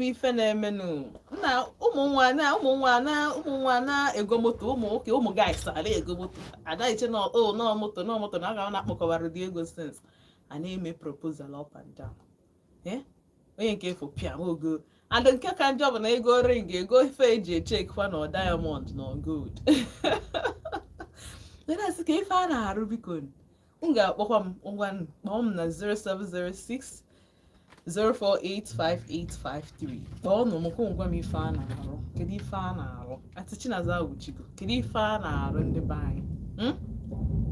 Ife na-emenụ na ụmụ nwa na-ego moto, ụmụ nwoke, ụmụ guys a na-ego moto, adaghị na o nọọ moto, nọọ moto na aga na-akpọkọwara dị ego since a na-eme proposal up and down. Eh, onye nke efu pịa ogo, and nke ka njọ bụ na ego ring, ego ife eji echekwa na diamond na gold na-asị ka ife a na-arụ. Biko, m ga-akpọkwa m, ngwa, kpọọ m na 0706 0485853. Kpọọ nụ m kwụ, ngwa m ife a na-arụ. Kedu ife a na-arụ? Ati Chinaza Awuchigo, kedu ife a na-arụ ndị be anyị?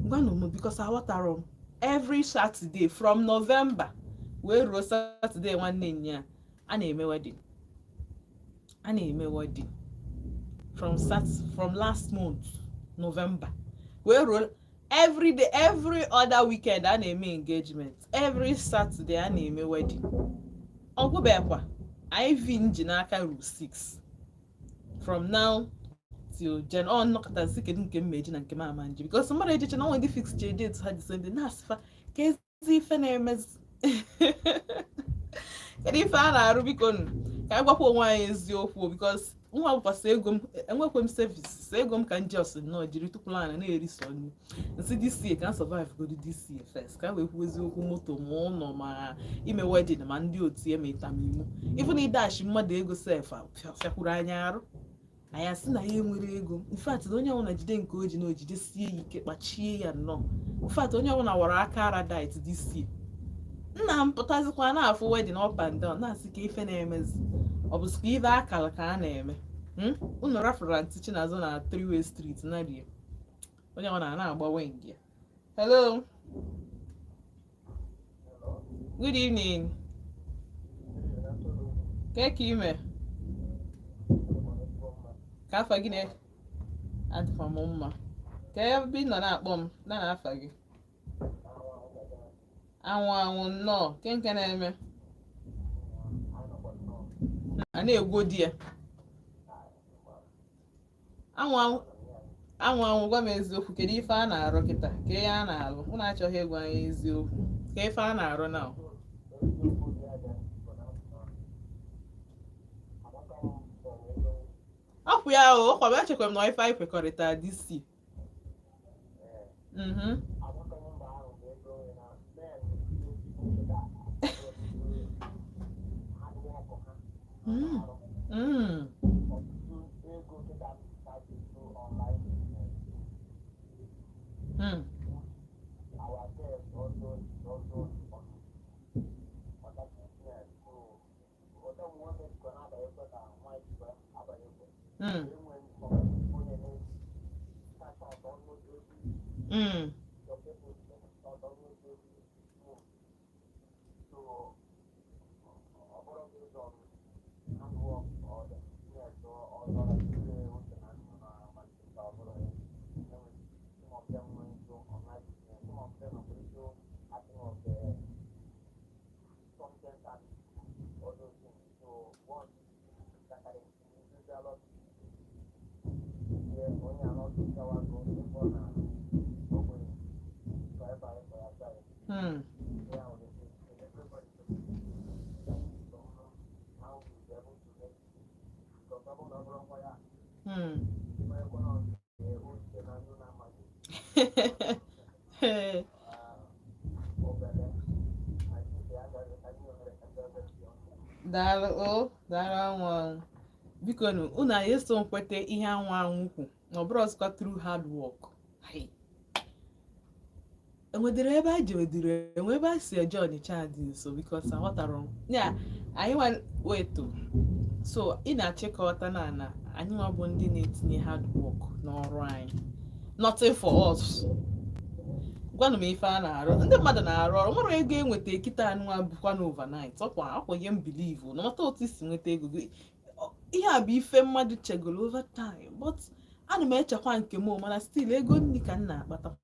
Gwanụ m, because aghọtara m. Every Saturday from November wee ruo Saturday nwanne nya, a na-eme wedding, a na-eme wedding from last month November wee ruo. Every day, every other weekend a na-eme engagement, every Saturday a na-eme wedding. Ọgwụbekwa iv nji n'aka ru 6 from now till Jan. Ọ nnọkọtazi, kedu nke m meji na nke m ama nji? Because mmadụ ejeche na onwe ndị fix che date ha December na-asịfa ka ezi ife na-emezi. Kedu ife a na-arụ? Biko nụ, ka anyị gwakwa onwe anyị eziokwu, because nwa bụkwasị ego m, enwekwe m service ego m ka m just nnọọ jiri tupu ana na-eri sọ nri nsị this year, ka m survive godu this year first, ka m wee kwuo eziokwu. Moto ma ụlọ ma ime wedding ma ndị otu ya ma ịtamimu, even ịdashi mmadụ ego sef fịakwuru anyị arụ. Anyị asị na ya enwere ego. In fact, na onye ọbụla jide nke o ji na ojide sie ya ike, kpachie ya nnọọ. In fact, onye ọbụla wara aka ara diet this year. Nna m pụtazikwa na-afụ wedding up and down, na-asị ka ife na-emezi, ọ bụ sịkwa ife akara ka a na-eme. Unu rafụrụ Aunty Chinazụ na Three Way Street na rie onye ọ na agba wing ya. Hello, good evening. Ke ka ime? Ka afa gị na? Adịkwa m mma. Ka ebe ị nọ na-akpọ m na afa gị? Anwụ anwụ nnọọ. Ke nke na-eme a na-egwo di ya anwụ anwụ anwụ anwụ. Gwa m eziokwu, kedu ife a na-arụ kịta? Ka ihe a na-alụ, unu achọghị ịgwa anyị eziokwu. Ka ife a na-arụ na Eziokwu dị anya bụ na amaka m chọrọ ego. Ọkwụ ya o, ọkwa m echekwa m na ife anyị kwekọrịta this year. Ee. Amaka m mba ahụ bụ ego na men nkịta hard work ha na-arụ. Ọtụtụ ego kịta started through online business. Our girls also is also on that business. So ọtọ ụmụ nwoke jikọ na-abanyekwe ka nwaanyị jikọ abanyekwe. Enwe onye na-cash out almost every some people cash out almost every month. So ọ bụrụ based on hard work or the business or like ihe ose na nnu na Manchester, ọ bụrụ ya. Enwe some of them went into online business, some of them are into acting of the content and all those things. So one that can develop ihe onye anọdụ gawago ebe ọ na ogbenye bye bye for your side. Yeah, everybody how we be able to make it. Because ọ bụrụ na ọ bụrụ ngwa ya, nwekwa na ose na nnu na Maggi, obere I think ya agaghị ka ndị ohere ka ndị ọzọ si ọnụ. Daalụ o, daalụ anwụ anwụ. Biko nụ, unu anyị eso nkwete ihe anwụ anwụ kwu na ọ bụrụ ọzọkwa through hard work. Hey. Enwedere ebe anyị jewedere, enwe ebe anyị si eje Ọnịcha dị nso, because aghọtara m ya anyị nwa weto. So ị na-achịkọta na anyị nwa bụ ndị na-etinye hard work n'ọrụ anyị, nothing for us. Gwanụ m ife a na-arụ. Ndị mmadụ na-arụ ọrụ nwere ego enweta kịta anụnwa bụkwa na overnight. Ọkwa ihe m believe na mata otu isi nweta ego gị. Ihe a bụ ife mmadụ chegoro over time, but ana m echekwa nke m, mana still ego nri ka m na-akpata,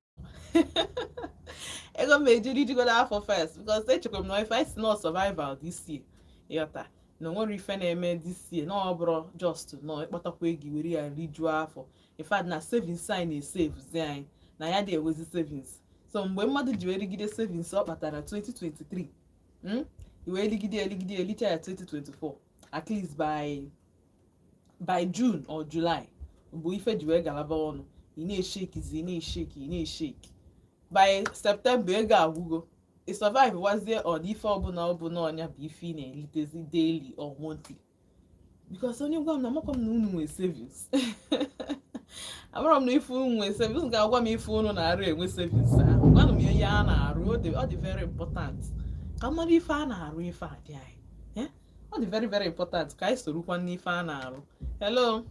ego m ejiri ijigodo afọ first, because echekwa m na ife anyị si na survival this year, ịghọta na onwere ife na-eme this year na ọ bụrụ just nọ ịkpatakwa ego were ya rijuo afọ. In fact, na savings anyị na-esevuzi anyị na ya dị enwezi savings. So mgbe mmadụ ji wee rigide savings ọ kpatara 2023, i wee ligide eligide elicha ya 2024. At least by June or July, mgbe ife ji wee galaba ọnụ, ị na-eshakizi, ị na-eshake, ị na-eshake. By September, ego agwụgo. Ị survive wazie on ife ọbụla ọbụla ọnya bụ ife ị na-elitezi daily or monthly, because onye gwa m na amakwa m na unu nwee savings, amara m na ife unu nwee savings, ga-agwa m ife unu na-arụ enwe savings ahụ. Gwanụ m ihe a na-arụ. Ọ dị very important ka mmadụ ife a na-arụ, ife a dị anyị. Eh? Ọ dị very, very important ka anyị sorokwa n'ife a na-arụ. Hello,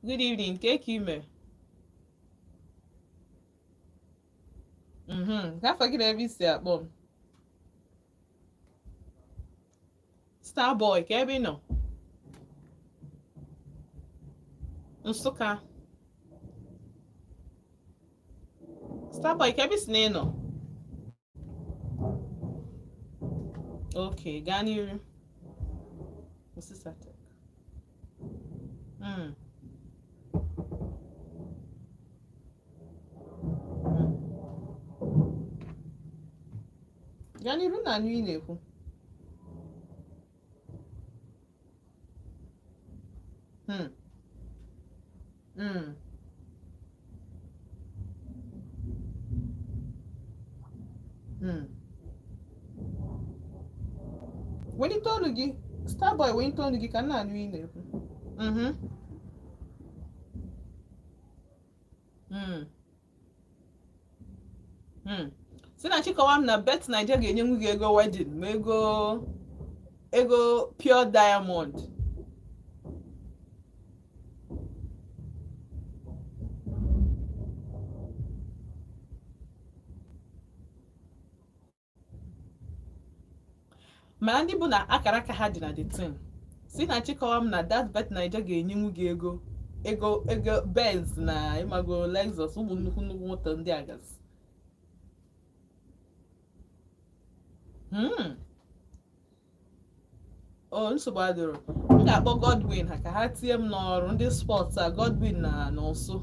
good evening. Ka eke ime? Ka afọ gị na ebe i si akpọ m? Starboy, ka ebe ị nọ? Nsụka. Starboy, ka ebe i si na ị nọ? Okay, gaa n'iru. Osisa Tech. Gaa n'iru na anụ ị na-ekwu. Welite olu gị, Starboy, welite olu gị ka m na-anụ ị na-ekwu. Si na chịkọwa m na Bet Naija ga-enyenwu gị ego wedding, ma ego pure diamond. Mana ndị bụ na akara aka ha dị na the team si na chịkọwa m na that Bet Naija ga-enyenwu gị ego Benz na ịmago Lexus, ụmụ nnukwu nnukwu moto ndị agazi. O nsogbu adịrọ. M ga-akpọ Godwin ha ka ha tie m n'ọrụ ndị sports a, Godwin na Nonso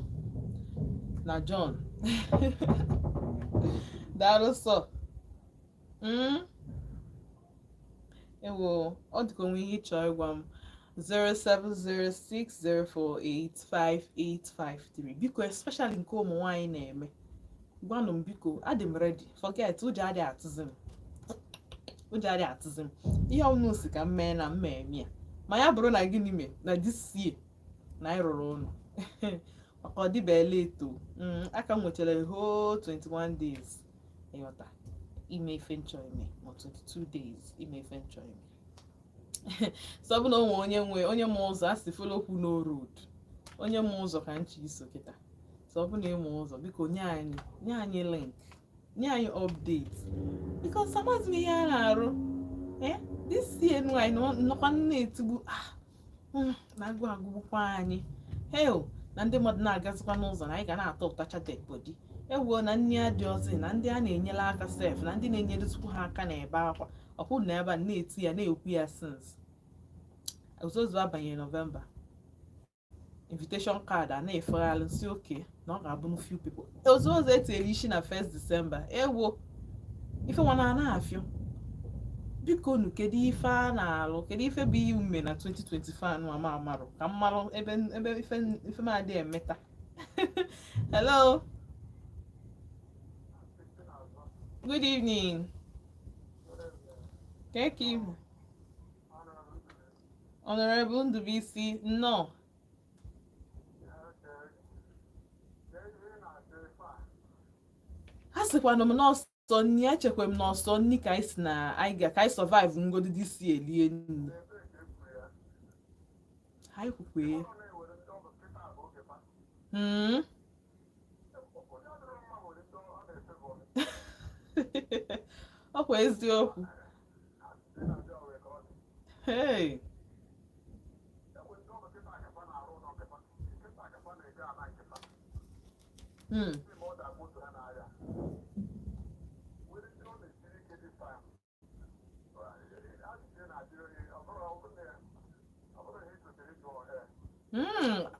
na John. Daalụ sọ. Ewo, ọ dịka onwe ihe ịchọ ịgwa m. 07060485853. Biko, especially nke ụmụ nwaanyị na-eme, gwanụ m biko. Adị m ready. Forget, ụjọ adịghị atụzi m, ụjọ adịghị atụzi m. Ihe ọbụla si ka m mee na m eme ya, ma ya bụrụ na gịnị mee na this year na anyị rụrụ ụlọ, maka ọ dịbeela eto. Aka m nwetara whole 21 days ịghọta ime ife nchọ ime, ma 22 days ime ife nchọ ime. So ọ bụ na o nwe onye nwe onye ma ụzọ, a sị follow who know road. Onye ma ụzọ ka nchọ iso kịta. So ọ bụ na ịma ụzọ, biko nye anyị link, nye anyị update, because amaghịzi m ihe a na-arụ. Eh, this year nu anyị nọkwa na-etigbu, ah, na agụ agụgbukwa anyị. Hell, na ndị mmadụ na-agazikwa n'ụzọ na anyị ga na-atọ ụtacha dead body. Ewuo na nni adị ọzọ, na ndị a na-enyere aka sef, na ndị na-enyerezikwu ha aka na-ebe akwa ọkwụ na ebe a na-eti ya na-ekwu ya since ozozo abanye November. Invitation card a na-efegharị nsi oke na ọ ga-abụ few people. Ozozo etinyere isi na 1st December. Ewo, ife nwa na na-afịọ. Biko nu, kedu ife a na-alụ? Kedu ife bụ ihe ume na 2025 anụ ama amarụ ka m marụ ebe ebe ife ife m adị emeta? Hello, good evening. Keke ibu? Honorable Ndubuisi, nnọọ. Ha sịkwanụ m n'ọsọ nni, echekwa m n'ọsọ nni ka anyị si na anyị ga ka anyị survive ngodi dị si elie nni. Anyị kwukwe. Ọkwa eziokwu. Hey.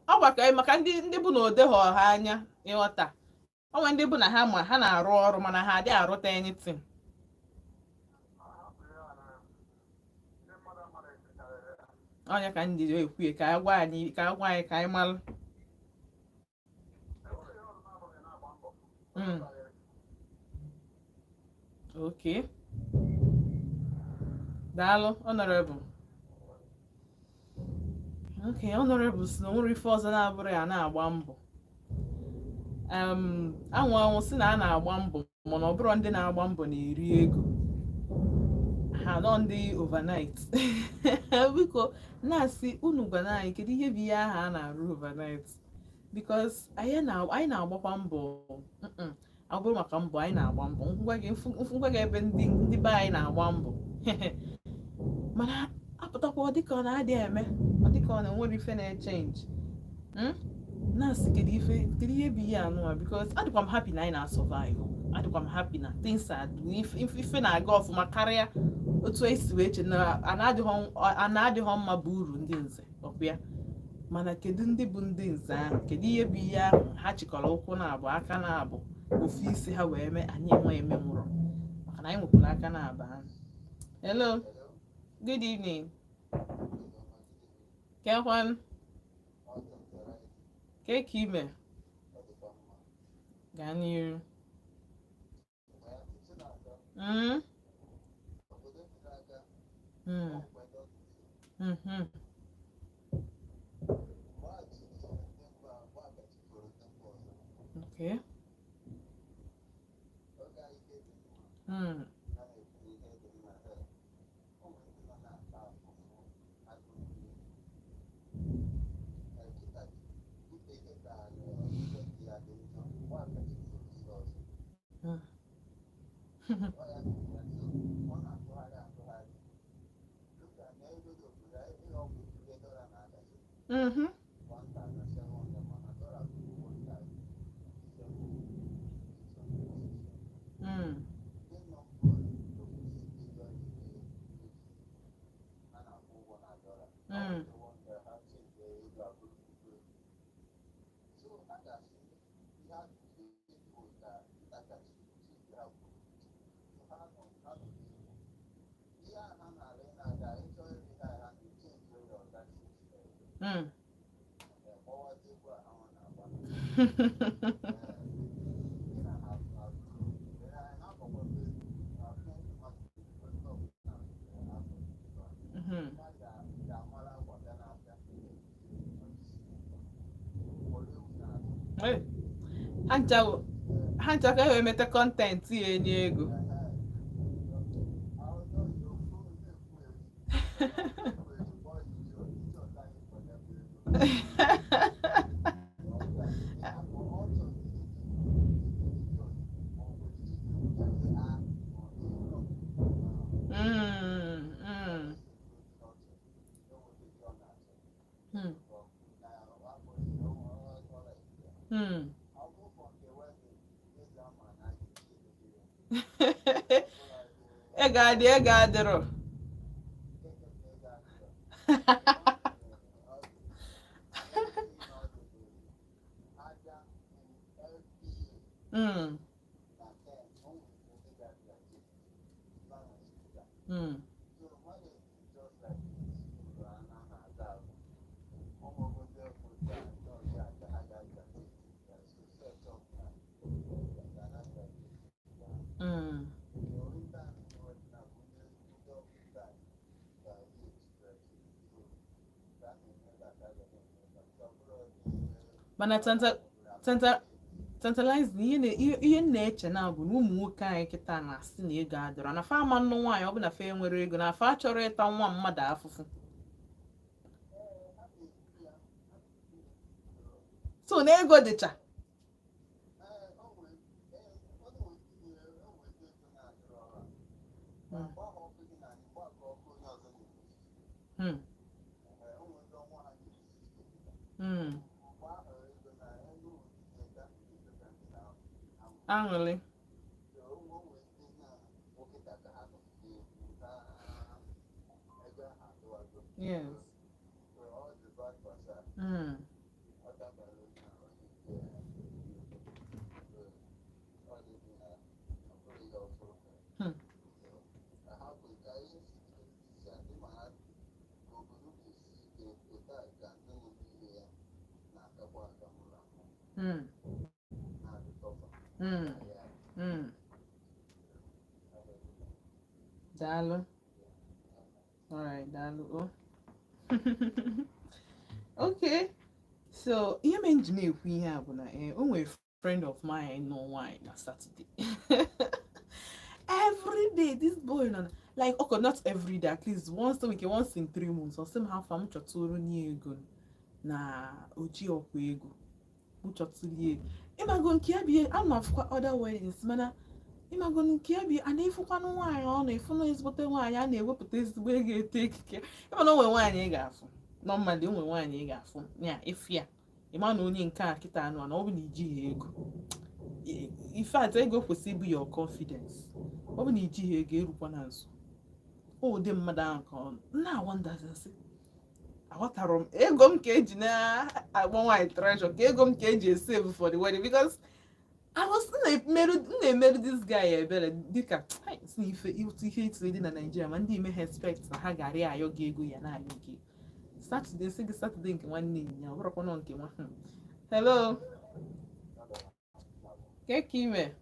Ọ gwa ka maka ndị bụ na ode ha ọha anya ịghọta onwe ndị bụ na ha ma ha na-arụ ọrụ, mana ha adịghị arụta anything. Ọnya ka m ji ekwu ka a gwa anyị, ka a gwa anyị, ka anyị malụ. Okay, daalụ, Honorable. Okay, Honorable si na o nwere ife ọzọ na-abụrụ ya na-agba mbọ. Anwụ anwụ si na a na-agba mbọ, mana ọ bụrụ ndị na-agba mbọ na-eri ego ha nọ ndị overnight. Biko, na-asị unu gwana anyị kedu ihe bụ ihe ahụ a na-arụ overnight, because anyị na-agbakwa mbọ. Ọ bụrụ maka mbọ, anyị na-agba mbọ. Ngwa gị, ngwa gị, ebe ndị be anyị na-agba mbọ, mana apụtakwa, ọ dịka ọ na-adị eme, ọ dịka ọ na-enwere ife na-echange. Na-asị kedu ife, kedu ihe bụ ihe anụwa? Because adịkwa m happy na anyị na-survive, adịkwa m happy na things are ife na-aga ọfụma karịa otu esi wee che na a na-adịghọ mma bụ uru ndị nze ọkwa ya. Mana kedu ndị bụ ndị nze ahụ? Kedu ihe bụ ihe ahụ ha chịkọrọ ụkwụ na-abụ, aka na-abụ, ofu isi ha wee mee anyị enwe eme nwụrụ? Maka na anyị nwekwara aka na-abụ ahụ. Hello, good evening. Kekwan ke ka ime? Gaa n'iru. Okay. Hey, ha ncha ka e wee mete content ya enye ego. Ego adị, ego adịrọ. Mana tantalizing, ihe m na-eche na bụ na ụmụ nwoke anyị kịta na-asị na ego adịrọ, na fa ama nnụ nwaanyị ọ bụ na fa enwere ego, na fa achọrọ ịta nwa mmadụ afụfụ. So na ego dịcha. Aṅụrị. Yes. Daalụ. Alright, daalụ. Oh. Okay. So, ihe mere m ji na-ekwu ihe a bụ na o nwere friend of mine nọ nwaanyị na Saturday. Every day, this boy nọ like, okay, not every day, at least once a week, once in 3 months, ọ sị m ha fa m chọtụrụ nye ego na oji ọkwa ego m chọtụlie ego. Ịmago nke ya bie a na-afụkwa other weddings, mana ịmago nke ya bie a na-efukwanụ nwaanyị, ọ na-efu na ezigbote nwaanyị a na-ewepụta ezigbo ego ete ekike. Ịma na o nwere nwaanyị ị ga-afụ normally, o nwere nwaanyị ị ga-afụ ya ịfụ ya, ịma na onye nke a kịta anụ a na ọ bụ na ijighị ego. In fact, ego kwesịrị ịbụ your confidence. Ọ bụ na ijighị ego, erukwa na nso ụdị mmadụ ahụ ka ọ na-awandazasị. Aghọtara m ego m ka eji na-agba nwaanyị treasure, ka ego m ka eji esave for the wedding, because I was m na-emerụ this guy ebere dịka, hai, si na ife otu ihe itiri dị na Nigeria, ma ndị ime ha expect na ha gara ayọ gị ego ya na-ayọ gị Saturday, sị gị Saturday nke nwanne ya, ọ bụrụkwa nke nwa. Hello, ke ka ime?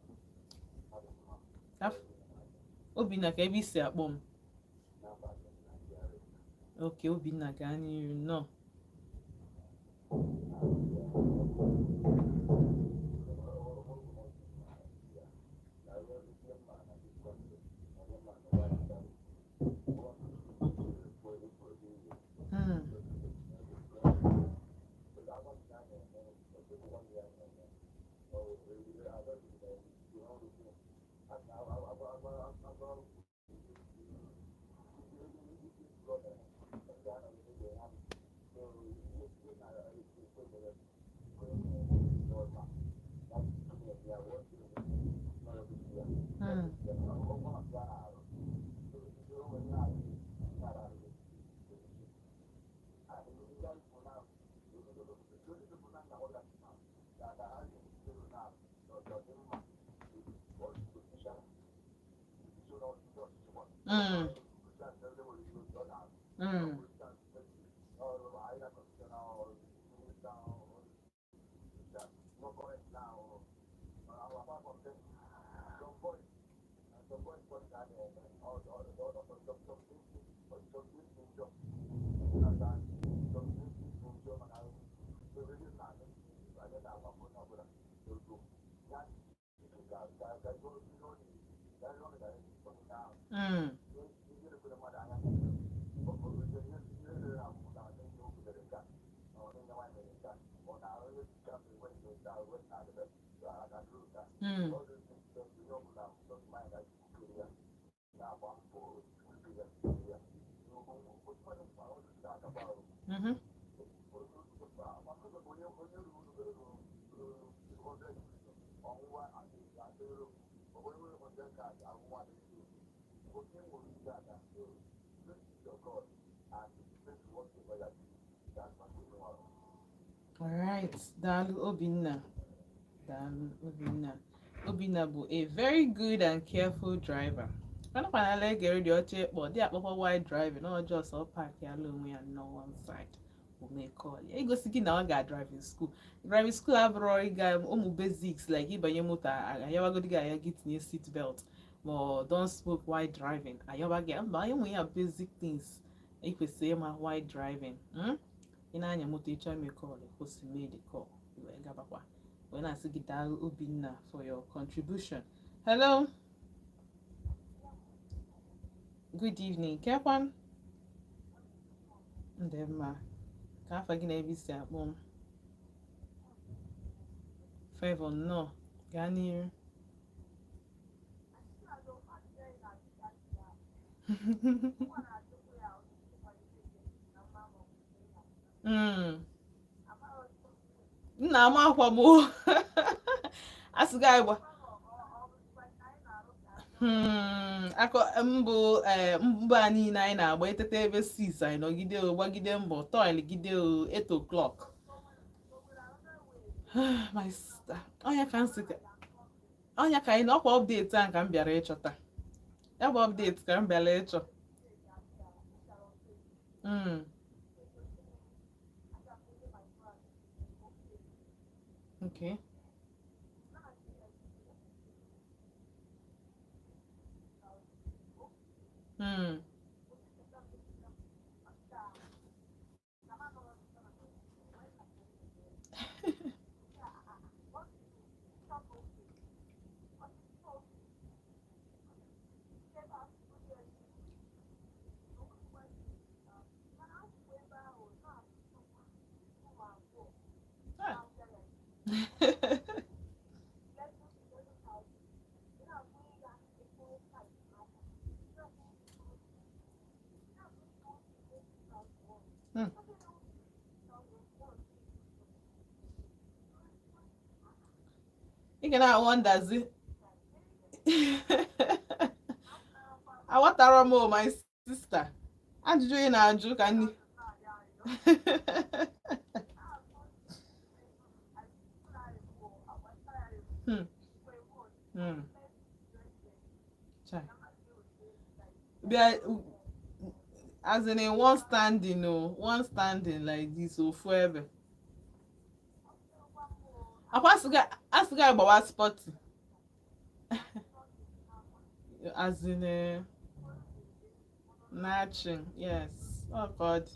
Obinna, ka ebe isi akpọ m? Okay, Obinna, gaa n'iru nnọọ. Alright, daalụ Obinna. Daalụ Obinna. Obinna bụ a very good and careful driver. Anakwanala ege redio ọcha ịkpọ dị akpọkwa while driving, ọ just ọ park ya ala onwe ya nọ one side, o mee call ya igosi gị na ọ ga driving school. Driving school abụrụ ịga ụmụ basics like ịbanye moto, ayawagodi gị aya gị tinye seat belt, ma ọ don't smoke while driving, ayawa gị mba enwe ya basic things ị kwesịrị ịma while driving. Ị na-anya moto, ịchọ ime call, kwụsị, mee the call, wee gabakwa. Wee na-asị gị daalụ Obinna for your contribution. Hello, good evening. Kekwan ndị mma ka afa gị na ebe isi akpọ m? Favor, nnọọ, gaa n'iru. Nna m akwa m o. Asị gị anyị gba akọ mbụ ee mbụ a niile anyị na-agba etete ebe 6, anyị nọgide o gbagide mbọ toil gide o 8 o'clock. My sister, ọnya ka nsị ka ọnya ka anyị na ọkwa update a ka m bịara ịchọta ya bụ update ka m bịara ịchọ. Okay. Ah. Ị ga na-awọndazi. Aghọtara m o, my sister. Ajụjụ ị na-ajụ ka nni. Chai. Bịa, as in one standing o, one standing like this, ofu ebe. Akwa asịga agbawa spọtị. As in matching, yes. Oh God.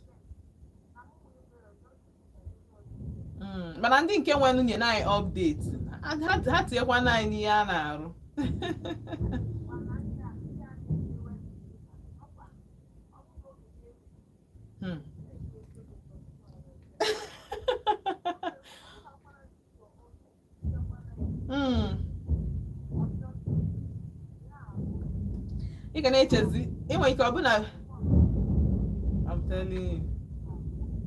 Mana ndị nke nwere nwunye na anyị update ha tinyekwana anyị n'ihe a na-arụ. Ị ga na-echezi inwe ike ọbụna. I'm telling you.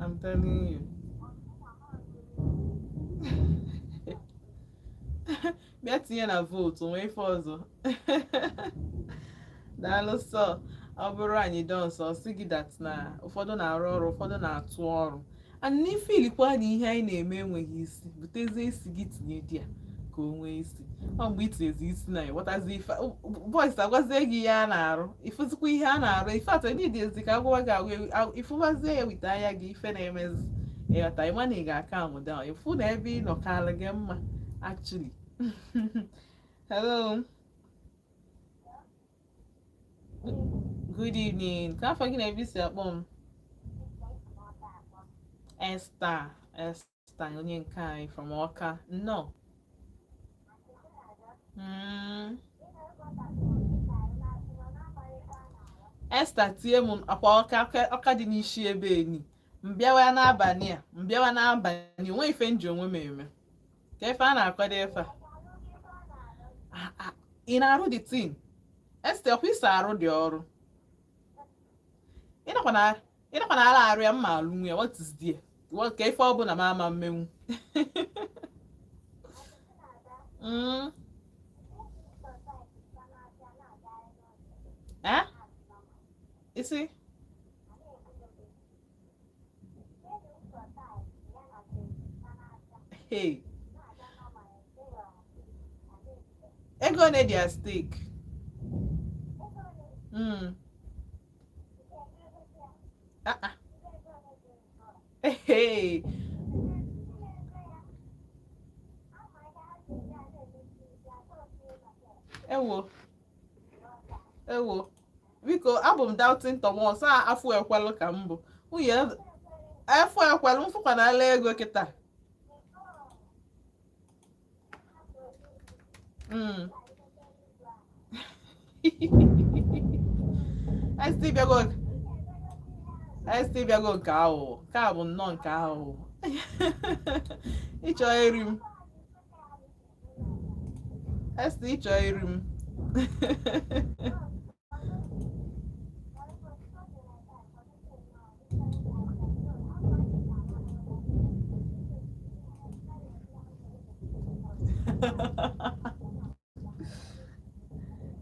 I'm telling you. Bịa tinye na vote nwee ife ọzọ. Daalụ sọ. Ọ bụrụ anyị dọnsọ sị gị that na ụfọdụ na-arụ ọrụ, ụfọdụ na-atụ ọrụ, and n'ifilikwa na ihe anyị na-eme enweghị isi, butezie isi gị tinye di ya ka o nwee isi. Ọ mgbe itinyezi isi na ịghọtazi ife boys agwazie gị ihe a na-arụ, ịfụzikwa ihe a na-arụ. Ife atọ ndị ezi ka agwawa gị agwa, ịfụbazie ya wite anya gị ife na-emezi, ịghọta, ịma na ị ga-aka amụ down, ịfụ na ebe ị nọ kalụ gị mma actually. Hello, good evening. Ka afa gị na ebe i si akpọ m? Esther. Esther onye nke anyị from Ọka, nnọọ. Esther, tie m akwa Ọka. Ọka dị n'isi ebe eni. Mbịawa n'abalị a, mbịawa n'abalị onwe ife nji onwe m eme ka ife a na-akwado ife a. Ị na-arụ the thing, Esther? Ọkwa isi arụ dị ọrụ. Ị nakwa na ala arụ ya mma alụ nwe ya. What is there? What ka ife ọ bụla ma ama mmenwu? Eh? Isi? Hey. Ego one dị at stake? Ah ah. Hey. Ewo. Ewo. Biko, abụ m doubting Thomas a, afụ ekwelụ ka m bụ nwunye afụ ekwelụ m fụkwa n'ala ego kịta. ST bịago, ST bịago. Nke ahụ nke a bụ nnọọ nke ahụ ịchọ iri m. ST, ịchọ iri m.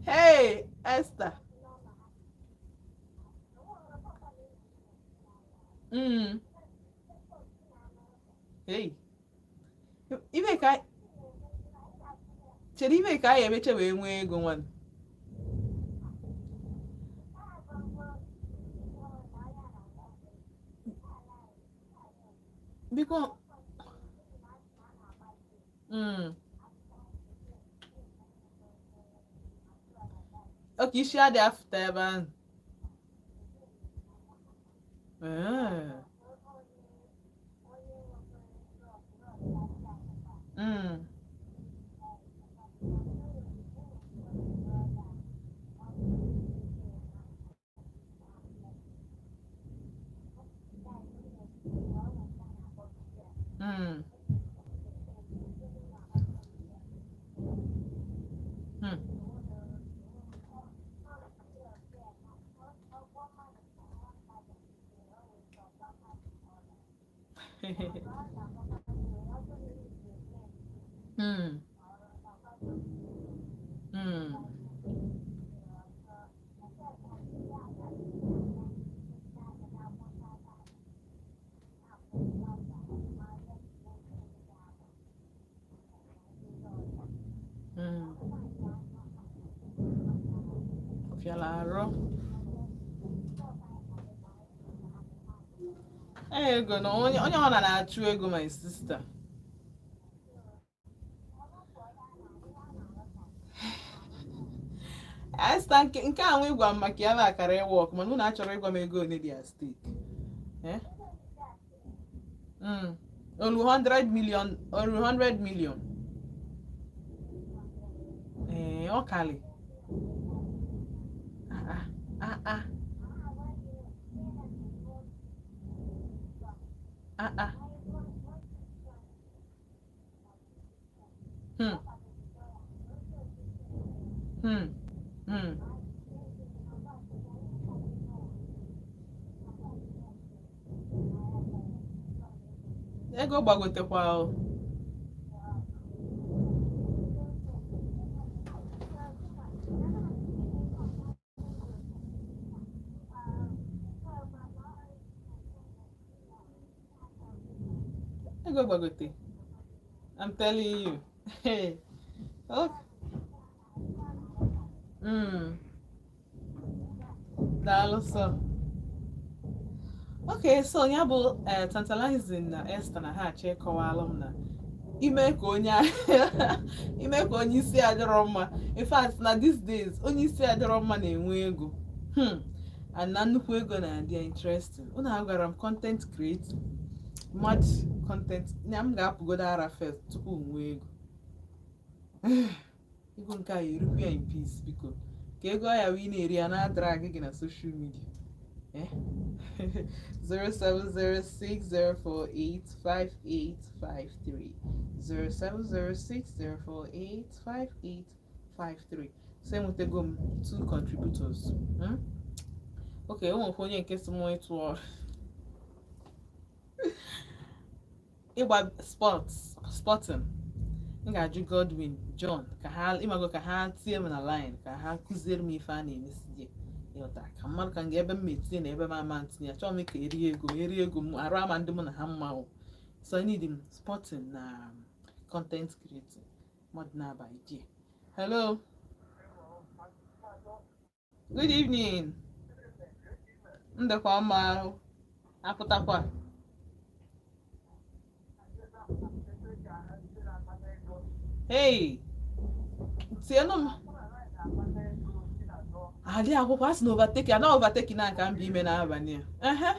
Hey, Esther. Hey. Ibe ka chere, ibe ka anyị emeche wee nwee ego nwanne. Biko. Okay, isi adị afụta ebe ahụ. Ee. Ọ fịala arụ. Ee, ego na onye ọ na-achụ ego, my sister. Esther, nke a nwa ịgwa m maka ya bụ akara ịwa ọkụ, mana unu achọrọ ịgwa m ego ole dị at stake. Eh? Olu 100 million, olu 100 million. Ee, ọ kali. Ah, ah, ah, ah, ah. Ego gbagotekwa o. Ego gbagote. I'm telling you. Hey. Oh. Daalụ sọ. Okay, so ya bụ tantalizing na Esther na ha achọ ịkọwalụ m na ime ka onye isi adịrọ mma. In fact, na these days, onye isi adịrọ mma na-enwe ego. And na nnukwu ego na-adị ya interesting. Unu agwara m content creating. Mmadụ content na m ga-apụgodo ara first tupu m nwee ego. Ego nke a erukwu ya in peace, biko. Ka ego ya wee na-eri ya na-drag gị na social media. Eh? 07060485853, 07060485853. So enwetego m two contributors. Okay, o nwekwa onye nke si m ịtụ ọrụ ịgba sports, sporting. M ga-ajụ Godwin John ka ha ịmago ka ha tinye m na line, ka ha kụziere m ife a na-emesi die, ịghọta, ka mmadụ ka m ga ebe m etinye na ebe m ama ntinye. Achọghị m ka erie ego m, erie ego m, arụ ama ndị mụ na ha mma o. So I need m sporting na content creating, mmadụ na-aba idea. Hello, good evening. Ndekwa mma ahụ apụtakwa. Hey, tienụ m adị akwụkwọ a sị na overtake ana overtake na nka mba ime n'abalị a. Ehe.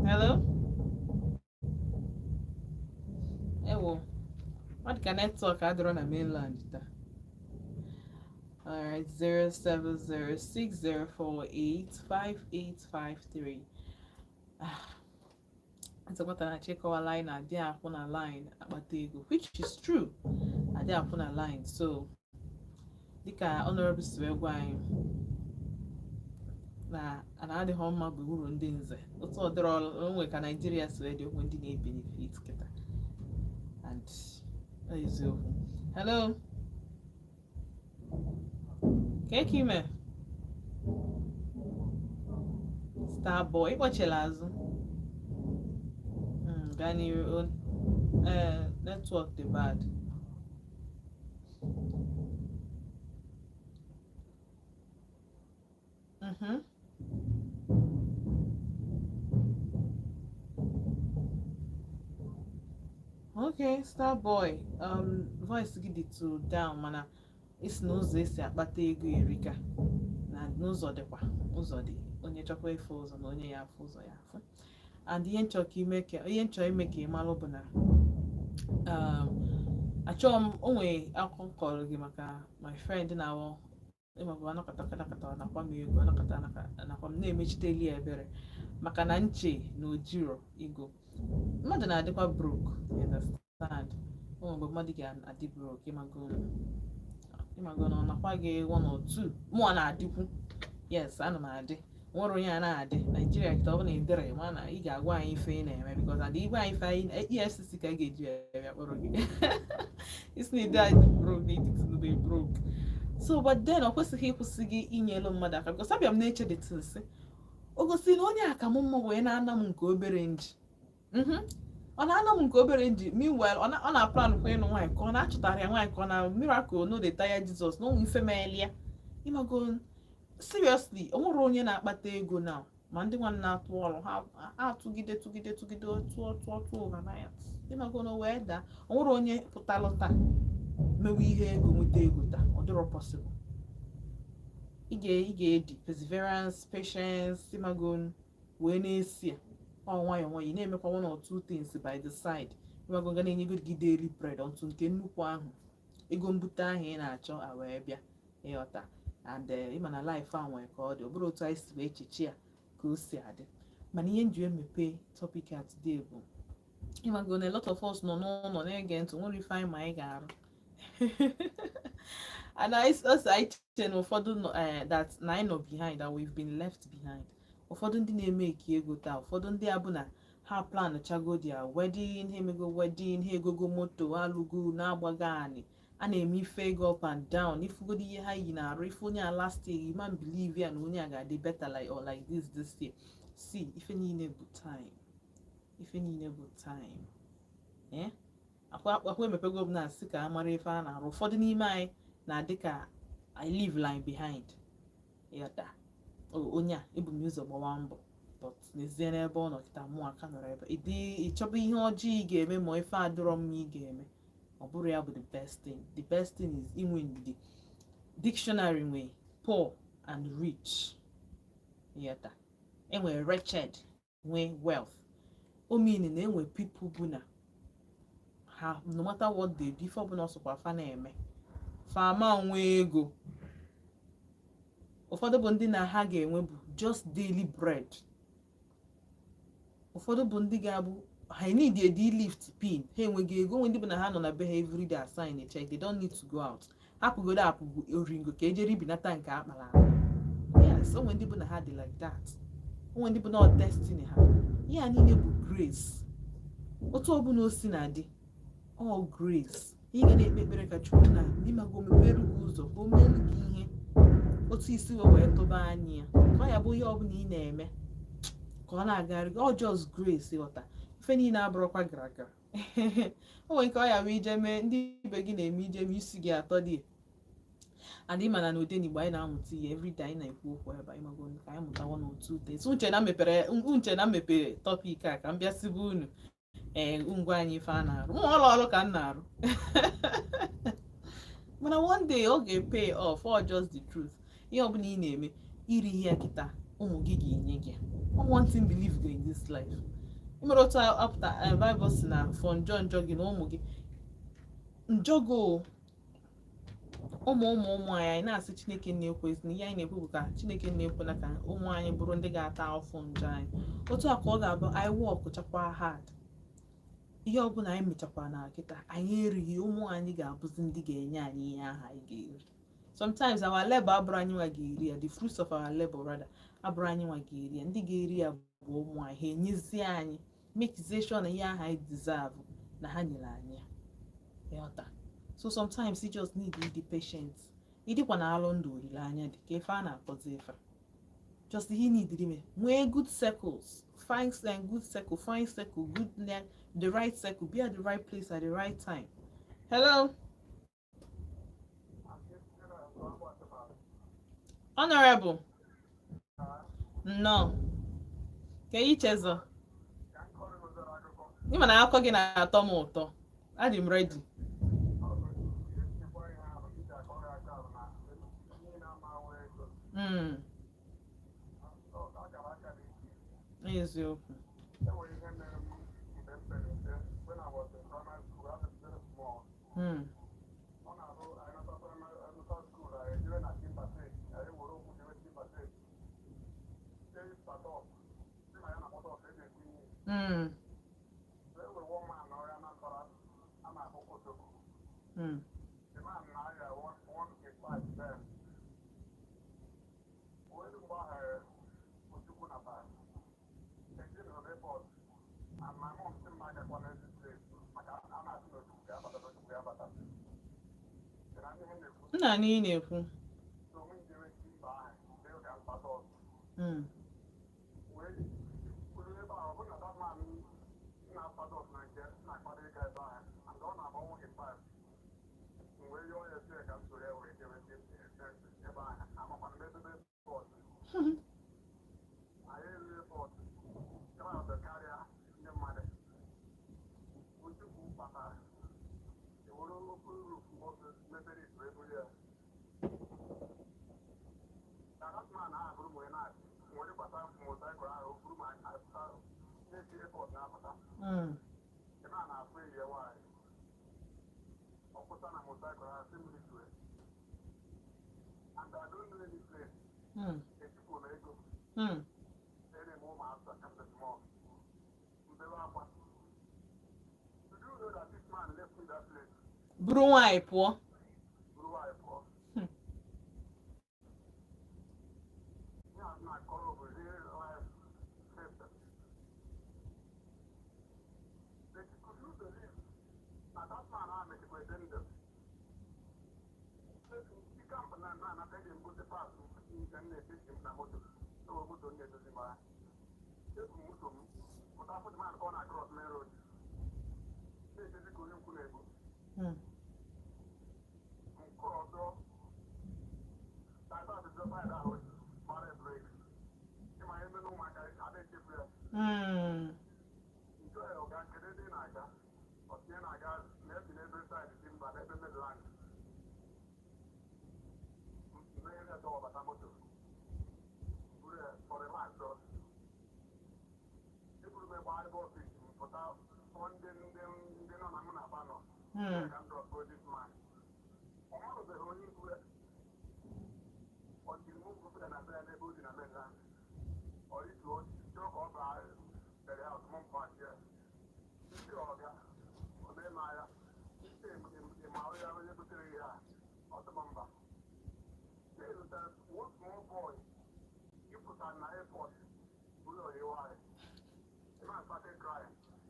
Hello? Ewo. Ọ dị ka network adịrọ na mainland taa. Alright, 07060485853. Ah. Nzọpụta na chịkọwa line adị akwụ na line akpata ego, which is true. Adị akwụ na line. So, dịka Honorable si wee gwa anyị na ana adịghị mma bụ uru ndị nze otu ọ dịrọ onwe ka Naijiria si wee dị, onwe ndị na-ebenefit kịta, and ọ eziokwu. Hello, ka eke ime, Starboy, ịkpọchila azụ. Gaa n'iru. Ee, network dị bad. Okay, Starboy, voice gị dị too down, mana isi na ụzọ esi akpata ego erika, na n'ụzọ dịkwa, ụzọ dị, onye chọkwa ịfụ ụzọ na onye ya afụ ụzọ ya afụ. And ihe nchọ ime ka ị malụ bụ na achọghị m onwe akụkọ m kọrọ gị maka my friend na-awọ ịmabụ anọkọta anakọta anakwa m ego, anọkọta anakwa m na-emechiteli ya ebere maka na nche na ojiro ego. Mmadụ na-adịkwa broke, you understand? O nwere mgbe mmadụ ga-adị broke, ịmago na ọ nakwa gị one or two. Mụọ na-adịkwu, yes, ana m adị, nwere onye a na-adị Naijiria kịta. Ọ bụ na ịdịrị ma na ị ga-agwa anyị ife ị na-eme, because and igwe anyị ife anyị EFCC ka a ga-eji ya bịa kpọrọ gị isi na ịdị adị broke na ịdị broke. So but then ọ kwesịghị ịkwụsị gị inyelu mmadụ aka, because abịa m na-eche the thing sị o gosi na onye aka m mma wee na-ana m nke obere nji. Ọ na-ana m nke obere nji. Meanwhile, ọ na-plan kwa ịnụ nwaanyị, ka ọ na-achọtara ya nwaanyị, ka ọ na miracle no dey tire Jesus na ụmụ ife meelia. Ịmago, seriously, o nwere onye na-akpata ego now, ma ndị nwa na-atụ ọrụ ha atụgide tụgide tụgide tụọ tụọ tụọ overnight, ịmago na o wee daa. O nwere onye pụtalụ taa mewe ihe ego, nweta ego taa? Ọ dịrọ possible. Ị ga-edi perseverance, patience, ịmago, wee na-esi ya ọ nwayọọ nwayọọ, ị na-emekwa one or two things by the side, ịmago, ga na-enye gị daily bread until nke nnukwu ahụ, ego mbute ahụ ị na-achọ a wee bịa, ịghọta? And ịma na life a nwere ka ọ dị, ọ bụrụ otu anyị si wee echiche ya ka o si adị. Mana ihe nji emepe topic a today bụ, ịmago na a lot of us nọ n'ụlọ na-ege ntị, nwere ife anyị ma anyị ga-arụ. And I also I che na ụfọdụ nọ that na anyị nọ behind, that we've been left behind. Ụfọdụ ndị na-eme eke ego taa, ụfọdụ ndị a bụ na ha plan chago their wedding, ha emego wedding, ha egogo moto, alụgo, na-agbago anị, a na-eme ife ego up and down. Ifugodo ihe ha yi na-arụ, ife onye a last year, you man believe ya na onye a ga-adị better like or like this year. See, ife niile bụ time, ife niile bụ time. Eh, akwa emepego m na-asị ka a mara ife a na-arụ. Ụfọdụ n'ime anyị na-adị ka I leave line behind, ịghọta? Onye a ebu m ụzọ gbawa mbọ, but n'ezie n'ebe ọ nọ kịta, mụ aka nọrọ ebe ịdị ịchọba ihe ọjọọ ị ga-eme, ma ife adịrọ mma ị ga-eme, ọ bụrụ ya bụ the best thing. The best thing is inwe ndidi. Dictionary nwe poor and rich, ịghọta? Enwere wretched, nwee wealth. O mean na enwe people bụ na ha, no matter what they do, ife ọbụla ọsọkwa fa na-eme, fa ama nwee ego. Ụfọdụ bụ ndị na ha ga-enwe bụ just daily bread. Ụfọdụ bụ ndị ga-abụ ha need a d lift pin, ha enweghị ego. Nwe ndị bụ na ha nọ na be ha everyday, assign a check, they don't need to go out. Hapụgodo apụ bụ oringo ka ejere ibinata nke akpara akpa. Yes, onwe ndị bụ na ha dị like that. Onwe ndị bụ na ọ destiny ha. Ihe a niile bụ grace. Otu ọbụla o si na dị, all grace. Ị ga na-ekpe ekpere ka Chukwu na n'ịmago mepere gị ụzọ, ka o meelu gị ihe otu isi wee tụba anya ya, ka ọ ya bụ ihe ọbụla ị na-eme ka ọ na-agagharị gị. All just grace, ịghọta? Ife niile abụrụkwa gara gara. O nwere nke ọ ya bụ ije mee ndị ibe gị na-eme, ije mee isi gị atọ dị. And ịma na n'Odenigbo anyị na-amụta ihe everyday. Anyị na-ekwu okwu ebe a, ịmago, ka anyị mụta one or two things. Uche na mepere topic a ka m bịa sibe unu. Ee, ngwa, anyị ife a na-arụ, mụ ọrụ ọrụ ka m na-arụ, mana one day ọ ga-pay off. All just the truth. Ihe ọbụla ị na-eme, iri ihe kịta, ụmụ gị ga-enye gị. One thing believe go in this life, ịmere otu apụta. Bible si na fọ njọ njọ gị na ụmụ gị njọ gị o. Ụmụ ụmụ ụmụ anyị, anyị na-asị Chineke na-ekwe na ihe anyị na-ekwu bụ ka Chineke na-ekwe na ka ụmụ anyị bụrụ ndị ga-ata afụ njọ anyị. Otu a ka ọ ga-abụ anyị work chakwa hard, ihe ọbụla anyị mechakwa na kịta anyị erighị, ụmụ anyị ga-abụzi ndị ga-enye anyị ihe ahụ anyị ga-eri. Sometimes our labor abụrụ anyị nwa ga-eri ya, the fruits of our labor rather abụrụ anyị nwa ga-eri ya. Ndị ga-eri ya bụ ụmụ anyị. Ha enyezie anyị make sure na ihe ahụ anyị deserve na ha nyere anyị ya, ịghọta? So sometimes you just need ịdị patient, ịdịkwa na alụ ndụ, olileanya dị ka ife a na-akpọzi ife. Just ihe need ime, nwee good circles, find good circle, find circle, good, the right circle, be at the right place at the right time. Hello, honorable. Nnọọ. Ka ichezọ ịma na akụkọ gị na-atọ m ụtọ. Adị m ready. Eziokwu. Nna, na ị na-ekwu. Buru nwaanyị pụọ.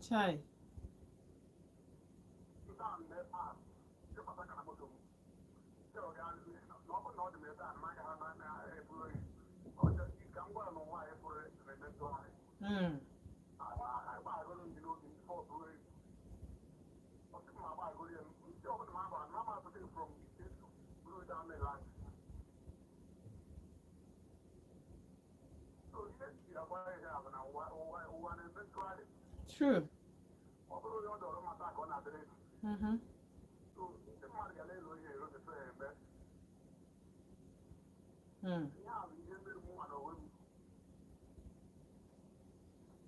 Chai. True.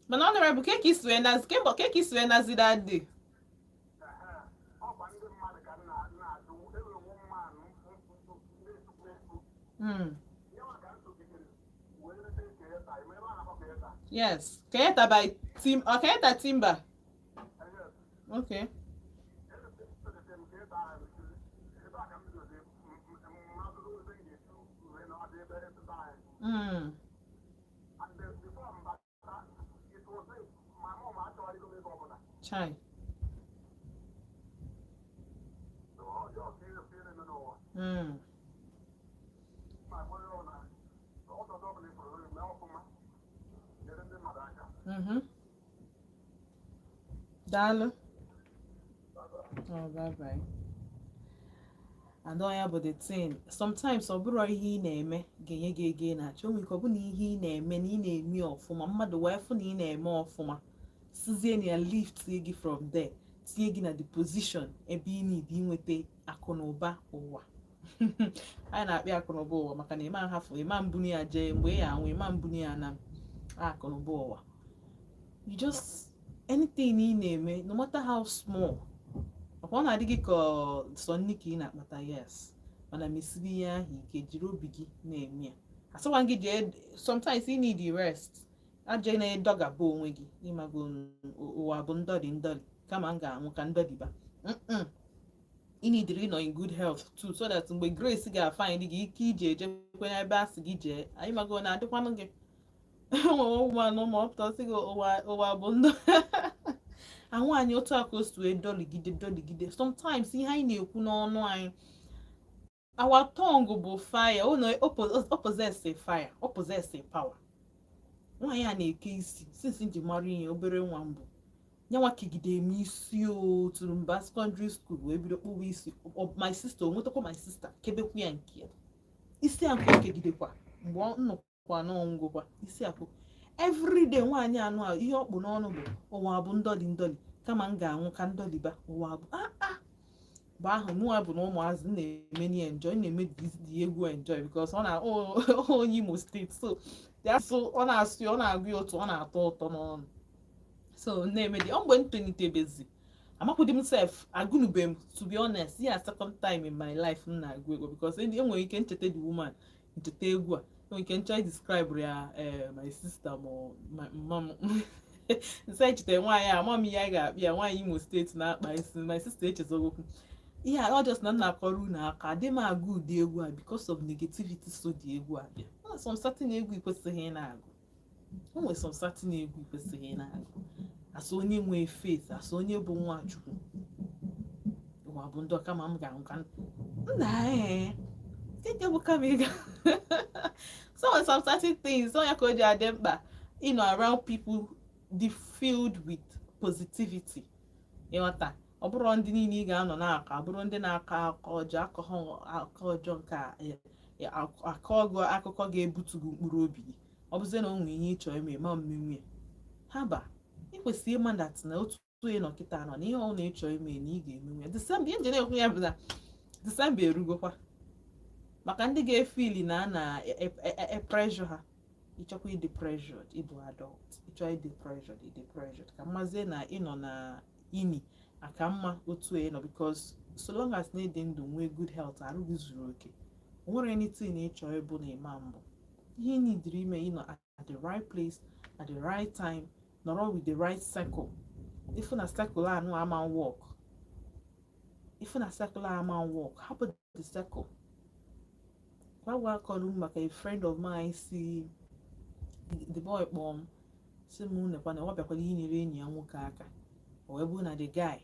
Mana honorable, ke ka isi wee nazi ke ka isi wee nazi that day? Yes. Kayeta by Tim or Kayeta Timber. Okay. Chai. Daalụ. Oh, bye bye. And ọ ya bụ the thing. Sometimes ọ bụrụ ihe ị na-eme ga-enye gị ego ị na-achọ. O nwere ike ọ bụ na ihe ị na-eme na ị na-eme ọfụma, mmadụ wee fụ na ị na-eme ọfụma, sizie na ya lift gị from there, tinye gị na the position ebe ị need inweta akụ na ụba ụwa. Anyị na-akpị akụ na ụba ụwa maka na ịma nhafụ, ịma mbuni ya jee mgbe ị ya anwụ, ịma mbuni ya na akụ na ụba ụwa. You just, anything ị na-eme, no matter how small, ọkwa ọ na-adị gị ka ọ sọ nni ka ị na-akpata, yes, mana mesiri ihe ahụ ike, jiri obi gị na-eme ya. Asịkwa gị jee, sometimes you need rest, aje na-edọgaba onwe gị. Ịmago ụwa bụ ndọli ndọli, kama m ga-anwụ ka ndọliba. Ị need ịnọ in good health too, so that mgbe grace ga-find gị, ike iji ejekwe n'ebe a sị gị jee. Anyị mago na-adịkwanụ gị nwere ụmụanụ ma ọ pụta sị gị ụwa, ụwa bụ ndụ ahụ anyị otu a ka o si wee dọligide dọligide. Sometimes ihe anyị na-ekwu n'ọnụ anyị, our tongue bụ fire. O na o possess a fire, o possess a power. Nwaanyị a na-eke isi since nji mara ihe, obere nwa mbụ nyanwa kegide m isi, o tụrụ mba secondary school wee bido kpụwa isi. My sister o nwetakwa, my sister kebekwa ya nke ya isi akụ o kegidekwa mgbe ọ nnọkwa n'ọngụkwa isi akụ everyday. Nwaanyị anụ a, ihe ọ kpụ n'ọnụ bụ ụwa bụ ndọli ndọli, kama m ga-anwụ ka ndọliba. Ụwa bụ ah mgbe ahụ mụnwa bụ na ụmụazị m na-eme na enjoy, na-eme the egwu enjoy, because ọ na onye Imo Steeti, so so ọ na-asụ ya, ọ na-agụ ya otu ọ na-atọ ụtọ n'ọnụ. So na-eme dị ọ mgbe m tolitebezi, amakwụdị m sef, agụnube m, to be honest. Ya second time in my life m na-agụ egwu, because enwere ike ncheta the woman, ncheta egwu a, enwere ike nchọ describe ya, my sister ma mma m nse echetara nwaanyị a, ama m ihe anyị ga-akpị ya, nwaanyị Imo Steeti na-akpa isi. My sister echezogokwu ihe a. Ọ just na m na-akọrọ unu aka, adị m agụ ụdị egwu a because of negativity. So dị egwu a bịa, o nwere some certain egwu ị kwesịghị ị na-agụ. O nwere some certain egwu ị kwesịghị ị na-agụ asụ onye nwee faith, asụ onye bụ nwa Chukwu. Ụwa bụ ndị kama m ga-anwụ ka nna ee nke bụ kama ị ga. So some certain things, ọ ya ka o ji adị mkpa ịnọ around people dị filled with positivity. Ịghọta? Ọ bụrụ ndị niile ị ga-anọ na-akọ, abụrụ ndị na-akọ akọ ọjọọ, akọ akọ ọjọọ nke akọ ọgụ akụkọ ga-ebutu gị mkpụrụ obi gị. Ọ bụzie na o nwere ihe ị chọrọ ime ma mmenwu ya haba, ị kwesịrị ịma that na otu onye nọ kịta nọ na ihe ọ na-echọ ime na ị ga-emenwu ya. Disemba, ihe nje na-ekwu ya bụ na Disemba erugokwa, maka ndị ga-efili na a na-epressure ha. Ịchọkwa ịdị pressured, ịbụ adult, ịchọ ịdị pressured, ịdị pressured ka mmazie na ịnọ na ini aka mma otu ị nọ, because so long as na ịdị ndụ, nwee good health, arụ gị zuru oke, o nwere anything ịchọ ịbụ na ịma mbụ ihe ị nidiri ime. Ịnọ at the right place at the right time, nọrọ with the right circle. Ifu na circle anụ ama work, ifu na circle ama work, hapụ the circle. Gwa akọrọ m maka a friend of mine, si the boy kpọọ m, si m nekwa na ọ bịakwara inyere enyi ya nwoke aka. O wee bụrụ na the guy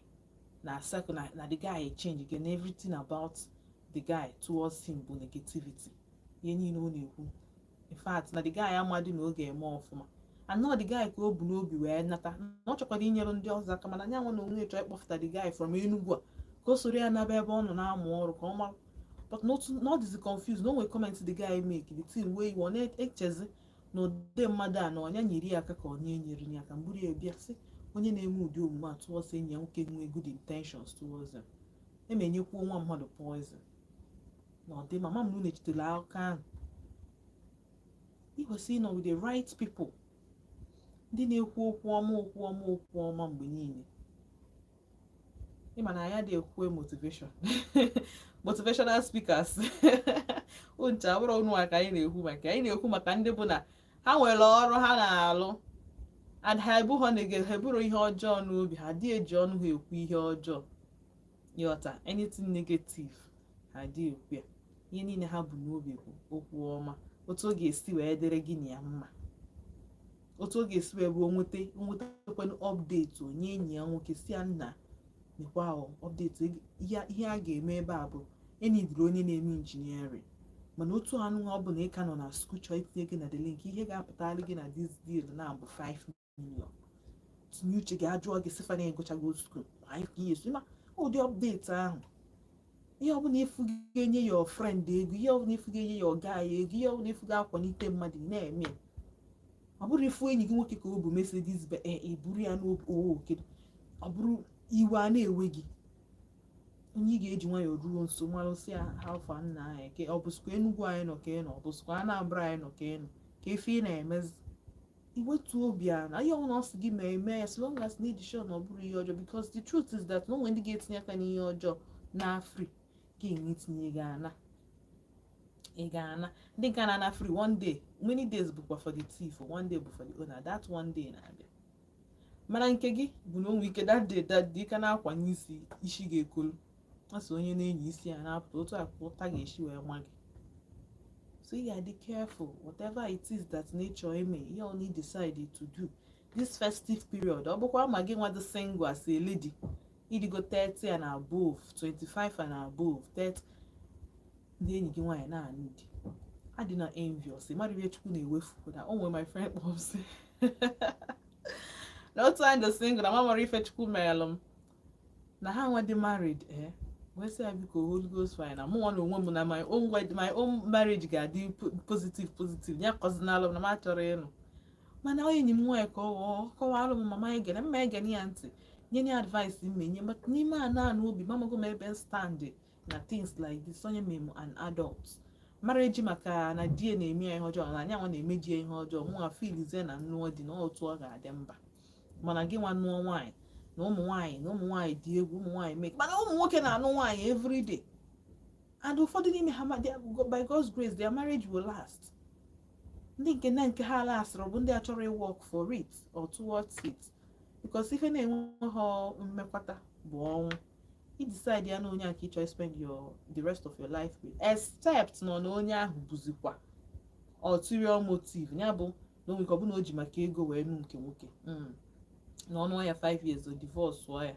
na circle na the guy change again. Everything about the guy towards him bụ negativity. Ihe niile ọ na-ekwu, in fact, na the guy amadị na ọ ga-eme ọfụma, and not the guy ka o bu n'obi wee nata na ọ chọkwara inyere ndị ọzọ aka, mana nyanwa na onwe chọọ ịkpọfụta the guy from Enugu a ka o soro ya naba ebe ọ nọ na-amụ ọrụ ka ọ mara. But not dịzi confused na o nwere comment the guy make, the thing wey ọ na-echezi na ụdị mmadụ a na ọnya nyere ya aka ka ọ na-enyere ya aka mgburu ya bịa sị onye na-enwe ụdị omume a towards enyi ya nwoke nwee good intentions towards him, emenyekwuo nwa mmadụ poison na ọ dị. Mama m na unu echetela akụkọ ahụ. Ị kwesịrị ịnọ with the right people, ndị na-ekwu okwu ọma, okwu ọma, okwu ọma mgbe niile. Ịma na ya dị ekwu motivational speakers ncha bụrụ unu ka anyị na-ekwu maka. Anyị na-ekwu maka ndị bụ na ha nwere ọrụ ha na-alụ and ha ebughọ ha eburu ihe ọjọọ n'obi, ha dị eji ọnụ ha ekwu ihe ọjọọ. Ịghọta? Anything negative, ha dị ekwu ya. Ihe niile ha bụ n'obi bụ okwu ọma, otu ọ ga-esi wee dịrị gị na ya mma, otu ọ ga-esi wee bụ onweta onwetakwanụ update, onye enyi ya nwoke si ya nna nekwa ahụ update, ihe a ga-eme ebe a bụ enidiri onye na-eme engineering. Mana otu anụ ọ bụ na ị ka nọ na school chọọ itinye gị na the link, ihe ga-apụtara gị na this deal na bụ 5 million. Tinye uche gị, ajụọ gị sịfa na ịgụchago school anyị ka ihe esi ma ụdị update ahụ. Ihe ọbụla ifu ga-enye your friend ego, ihe ọbụla ifu ga-enye your guy ego, ihe ọbụla ifu ga-akwalite mmadụ, ị na-eme ya. Ọ bụrụ ifu enyi gị nwoke ka o bụ Mercedes eburu ya n'obi, kedu ọ bụrụ iwe a na-ewe gị, onye ị ga-eji nwayọọ ruo nso marụsị ya ha afọ nna anyị ke ọ bụsịkwa Enugwu anyị nọ ka ị nọ, ọ bụsịkwa Anambra anyị nọ ka ị nọ, ka efe ị na-emezi, iwetu obi a na ihe ọbụla ọ sị gị mee, eme ya, so long as na ịdị sure na ọ bụrụ ihe ọjọọ, because the truth is that na onwe ndị ga-etinye aka n'ihe ọjọọ na free ga-enwe itinye gị ana ị ga-ana. Ndị nke na-ana free one day, many days bụkwa for the thief, one day bụ for the owner. That one day na-abịa, mana nke gị bụ na o nwee ike that day, that day ka na-akwanye isi, isi ga-ekolu asị onye na-enyi isi ya na-apụta otu a ka ụta ga-esi wee nwa gị. So ị ga-adị careful whatever it is that nature ime, ihe ọ na decide to do this festive period. Ọ bụkwa ma gị nwa dị single as a lady, ịdịgo 30 and above, 25 and above, 30, ndị enyi gị nwaanyị na-anụ di, adị na envious. Mmadụ ihe Chukwu na-ewefu na o nwere. My friend kpọm sị na otu anyị dị single na mamara ife Chukwu meelụ m na ha nwa dị married, wee sị ya biko, Holy Ghost fire, na mụnwa na onwe m na my own my own marriage ga-adị positive positive, ya kọzinalụ m na m achọrọ ịnụ. Mana enyi m nwaanyị ka ọ kọwalụ m, mama egene mma egene ya ntị, nye ya advice mmenye n'ime a naanị obi mamago m ebe stand na things like this. Onye mem an adult marriage maka na di ya na-eme ya ihe ọjọọ, na anyanwụ na-emeji ya ihe ọjọọ, mụnwa filizie na nnụọ dị na otu ọ ga-adị mba. Mana gị nwa nụọ nwaanyị na ụmụ nwaanyị na ụmụ nwaanyị dị egwu, ụmụ nwaanyị make, mana ụmụ nwoke na-anụ nwaanyị everyday, and ụfọdụ n'ime ha by God's grace their marriage will last. Ndị nke na nke ha lastịrị bụ ndị a chọrọ work for it or towards it, because ife na-enweghị mmekwata bụ ọnwụ. I decide ya na onye a ka ị chọrọ spend your the rest of your life with, except nọ na onye ahụ bụzikwa ulterior motive ya, bụ na o nwere ike ọ bụ na o ji maka ego wee nụ nke nwoke na ọnụ ya 5 years o divorce ya,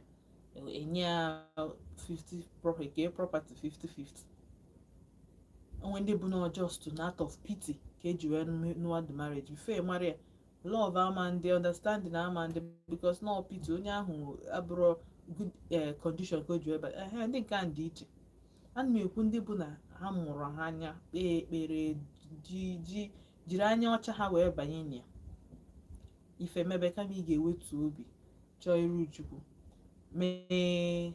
enye ya 50 property, kee property 50-50. Onwe ndị bụ na just out of pity ka eji wee nụọ the marriage before mara ya, love ama ndị, understanding ama ndị, because no pity onye ahụ abụrụ good condition ka o ji wee bata. Ehe, ndị nke a dị iche. Ana m ekwu ndị bụ na ha mụrụ ha anya, kpee ekpere, ji ji jiri anya ọcha ha wee banye na ya. Ife mebe, kama ị ga-ewetu obi chọọ iru Chukwu mee,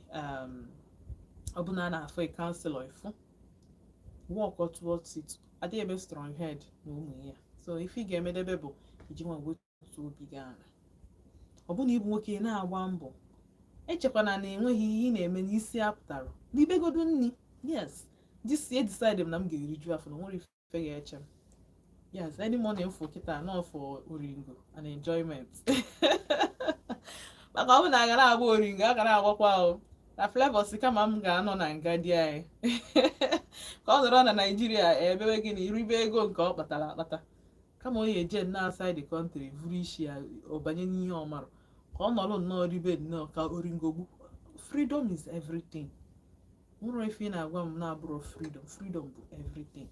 ọbụna a na-afụ a counselor, ịfụ work towards it. Adịghị eme strong head na ụmụ ya. So ife ị ga-emedebe bụ iji nwa wetu obi gị ala. Ọ bụ na ịbụ nwoke na-agba mbọ, echekwana na enweghị ihe ị na-eme n'isi apụtara n'ibegodu nni. Yes, this year decide m na m ga-eriju afọ na nwere ife ga-eche m. Yes, any money m for kịta nọ for oringo and enjoyment, maka ọ bụ na a ga na-agba oringo, a ga na-agbakwa o na Flavor si kama m ga-anọ na nga di anyị ka ọ nọrọ na Naijiria ebewe gị na iribe ego nke ọ kpatara akpata, kama ọ ya eje nnọọ outside the country vuru isi ya ọ banye n'ihe ọ marụ, ka ọ nọrọ nnọọ ribe nnọọ ka oringo gbu. Freedom is everything. Nwụrụ ife ị na-agwa m na-abụrụ freedom. Freedom bụ everything.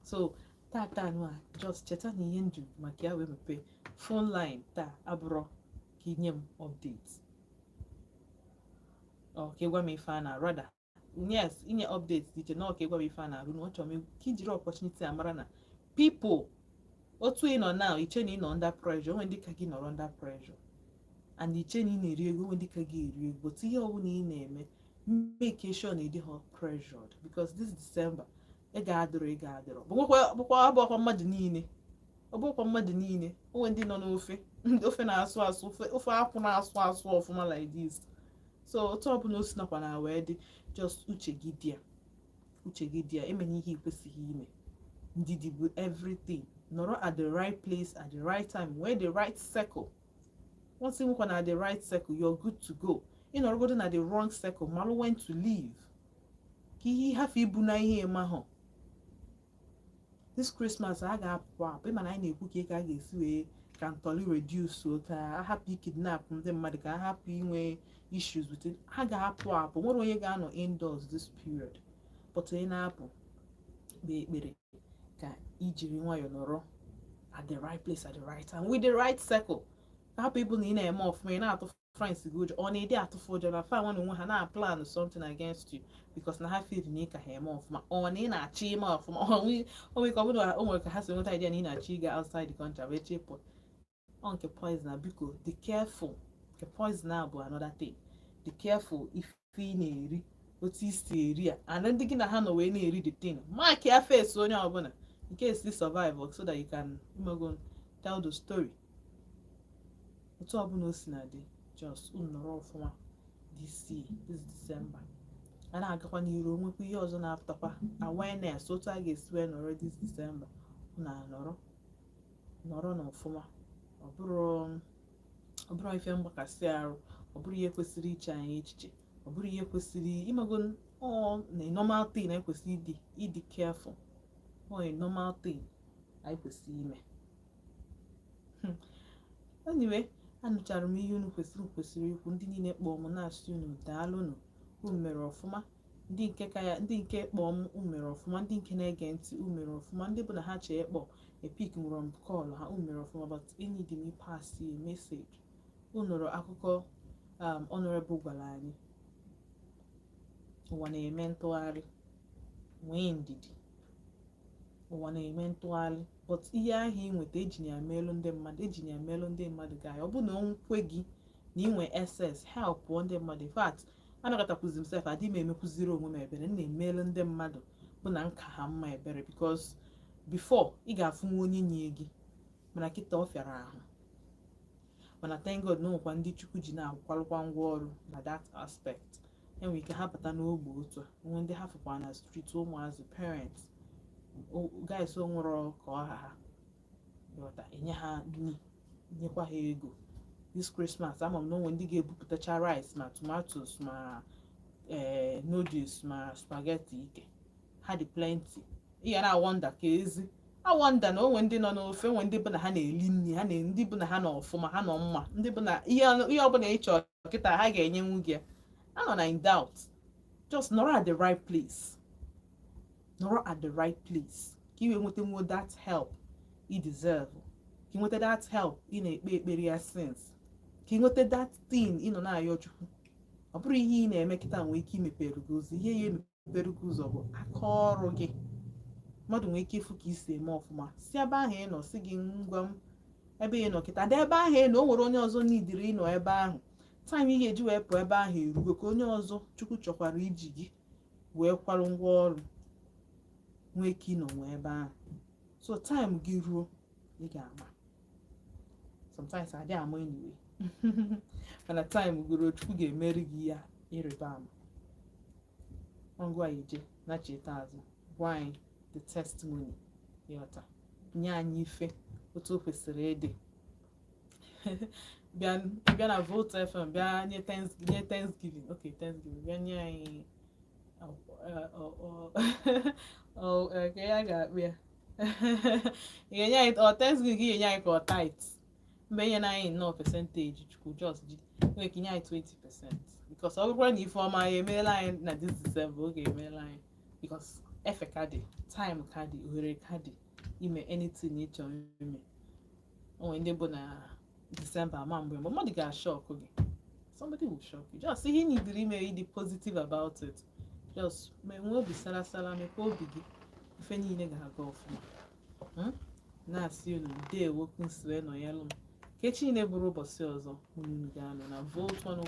So tata anụ a, just cheta na ihe nju maka ya wee mepee phone line taa abụrọ ka inye m update ọ ka ịgwa m ife a na rather, yes, inye update dị iche na ọ ka ịgwa m ife a na-arụ na ọ chọrọ m ka ijiri opportunity a mara na people otu ị nọ now, iche na ị nọ under pressure, onwe ndị ka gị nọrọ under pressure, and iche na ị na-eri ego, onwe ndị ka gị eri ego. But ihe ọbụla ị na-eme, make sure na ịdị ha pressured, because this December ego adịrọ, ego adịrọ bụkwa abụọkwa mmadụ niile, ọ bụkwa mmadụ niile. Onwe ndị nọ n'ofe, ndị ofe na-asụ asụ, ofe akwụ na-asụ asụ ọfụma like this. So otu ọbụla o si nakwa na wee dị, just uche gị dị ya, uche gị dị ya, emena ihe ị kwesịghị ime. Ndidi bụ everything. Nọrọ at the right place at the right time, nwee the right circle. Once ị nwekwa na the right circle, you're good to go. Ị nọrọgodo na the wrong circle, malụ when to leave, ka ihe hafe ibu na ihe ịma hụ. This Christmas a ga-apụ apụ, ịma na anyị na-ekwu ka ị ka a ga-esi wee ka ntọli reduce, ka a hapụ kidnap ndị mmadụ, ka a hapụ inwe issues with it. Ha ga-apụ apụ, nwere onye ga-anọ indoors this period, but ị na-apụ, Kpee ekpere ka ijiri nwayọọ nọrọ at the right place at the right time with the right circle, ka hapụ ịbụ na ị na-eme ọfụma, ị na-atụ friends gị ụjọ. Ọ na-ede atụfu ụjọ na fa nwa na onwe ha na-plan something against you because na ha feel na ị ka ha eme ọfụma, ọ na ị na-achọ ime ọfụma. O nwere ka ọ bụrụ na o nwere ka ha si nweta idea na ị na-achọ ịga outside the country wee chepụ ọ nke poison a. Biko, dị careful. Nke poison a bụ another thing. Dị careful ife ị na-eri, otu isi eri a, and ndị gị na ha nọ wee na-eri the thing. Mark ya face onye ọbụla in case you survive, so that you can imego tell the story. Otu ọbụla o si na dị, just unu nọrọ ọfụma this year, this December a na-agakwa n'iru. Onwekwa ihe ọzọ na-apụtakwa, awareness otu a ga-esi wee nọrọ this December, unu anọrọ nọrọ n'ọfụma. Ọ bụrụ ife mgbakasị arụ, ọ bụrụ ihe kwesịrị iche anyị echiche, ọ bụrụ ihe kwesịrị imego, ọ na normal thing anyị kwesịrị ịdị careful. Ọ a normal thing anyị kwesịrị ime. Anyway, anụchara m ihe unu kwesịrị ikwu. Ndị niile kpọọ m, na-asị unu daalụnụ, unu mere ọfụma. Ndị nke ka ya, ndị nke kpọọ m, unu mere ọfụma. Ndị nke na-ege ntị, unu mere ọfụma. Ndị bụ na ha chee ịkpọ, e pick nwụrụ m call ha, unu mere ọfụma. But enyi m, pass a message. Unu nụrụ akụkọ honorable gwara anyị. Ụwa na-eme ntụgharị, nwee ndidi. Ụwa na-eme ntụgharị, but ihe ahụ ị nweta, ejina ya meelu ndị mmadụ, ejina ya meelu ndị mmadụ ga ọ bụ na o nkwe gị na inwe ss help pụọ ndị mmadụ. In fact, anakọtakwuzi m sef, adị m emekwuziri onwe m ebere, m na-emelu ndị mmadụ bụ na nka ha mma ebere, because before ị ga-afụnwu onye nye gị, mana kịta ọ fịara ahụ. Mana thank God na onwekwa ndị Chukwu ji na-akwalụkwa ngwa ọrụ na that aspect. Enwere ike ha bata n'ogbe otu a, onwe ndị ha fụkwa na street, ụmụazị, parents, guys, o nwere ka ọha ha ghọta, enye ha nri, nyekwa ha ego this Christmas. Ama m na onwe ndị ga-ebupụtacha rice ma tomatoes ma noodles ma spaghetti, ike ha dị plenty. Ị ga na-awonder ka ezi awonder na onwe ndị nọ n'ofe, onwe ndị bụ na ha na-eli nri ha na ndị bụ na ha nọ ọfụma, ha nọ mma, ndị bụ na ihe ọbụla ị chọrọ kịta ha ga-enyenwu gị ya. Anọ na in doubt, just nọrọ at the right place, nọrọ at the right place ka ị wee nweta nwo that help ị deserve, ka ị nweta that help ị na-ekpe ekpere ya since, ka ị nweta that thing ị nọ na-ayọ Chukwu. Ọ bụrụ ihe ị na-eme kịta nwee ike imepere gị ụzọ, ihe ya emepere gị ụzọ bụ aka ọrụ gị. Mmadụ nwee ike ịfụ ka ị si eme ọfụma, si ebe ahụ ị nọ si gị ngwa m ebe ị nọ kịta dị, ebe ahụ ị nọ, o nwere onye ọzọ n'idiri ịnọ ebe ahụ. Time ị ga-eji wee pụọ ebe ahụ erugo, ka onye ọzọ Chukwu chọkwara iji gị wee kwarụ ngwa ọrụ nwee ike ịnọ nwee ebe ahụ. So time gị ruo, ị ga-ama. Sometimes adị ama anyway, mana time goro, Chukwu ga-emeri gị ya ịrịba ama. Ngwa, ije na cheta azụ, gwa anyị the testimony, ịghọta, nye anyị ife otu o kwesịrị ịdị. Bịa, bịa na Volt FM, bịa nye nye thanksgiving. Okay, thanksgiving, bịa nye anyị ka ya ga-akpụ ya. Ị ga-enye anyị ọ thanksgiving, gị ga-enye anyị ka ọ tithe mgbe enye na anyị nnọọ percentage. Chukwu just ji nwere ike nye anyị 20%, because ọ bụrụkwa na ife ọma ya emeela anyị na this December, oge emeela anyị, because efe ka dị, time ka dị, ohere ka dị ime anything ị chọrọ ime. O nwere ndị bụ na December ama mgbe mmadụ ga-ashock gị. Somebody will shock you. Just ihe ị nidiri ime, ịdị positive about it. Just nwee obi sara sara, mepee obi gị, ife niile ga-aga ọfụma. Na-asị unu ndewo, nsi wee nọnyelụ m. Ka echi niile bụrụ ụbọchị ọzọ unu ga-anọ na Volt 1.